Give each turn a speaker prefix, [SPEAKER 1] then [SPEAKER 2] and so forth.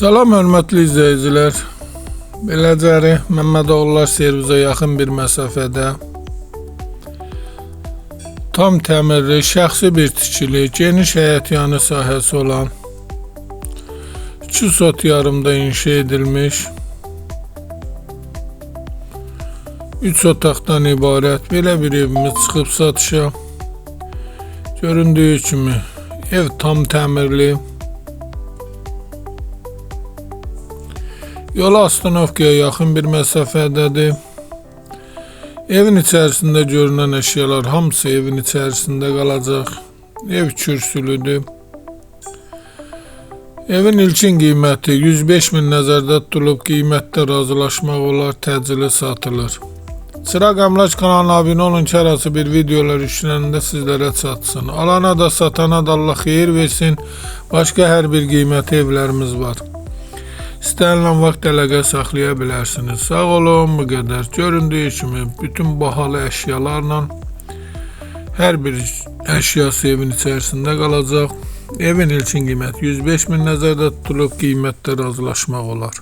[SPEAKER 1] Salam hörmətli izləyicilər. Beləcəri Məmmədoğullar servizə yaxın bir məsafədə tam təmirli, şəxsi bir tikili, geniş həyətyanı sahəsi olan 2 sot yarımda inşa edilmiş 3 otaqdan ibarət belə bir evimiz çıxıb satışa. Göründüyü kimi ev tam təmirli. Yola Astanovkaya yaxın bir məsafədədir. Evin içərisində görünən əşyalar hamısı evin içərisində qalacaq. Ev kürsülüdür. Evin ilkin qiyməti 105 min nəzərdə tutulub, qiymətdə razılaşmaq olar, təcili satılır. Çıraq Əmlak kanalına abunə olun ki, hər hansı bir videolar yüklənəndə sizlərə çatsın. Alana da satana da Allah xeyir versin. Başqa hər bir qiymətli evlərimiz var. İstənilən vaxt əlaqə saxlaya bilərsiniz. Sağ olun, bu qədər. Göründüyü kimi bütün bahalı əşyalarla hər bir əşyası evin içərisində qalacaq. Evin ilkin qiyməti 105 min nəzərdə tutulub, qiymətdə razılaşmaq olar.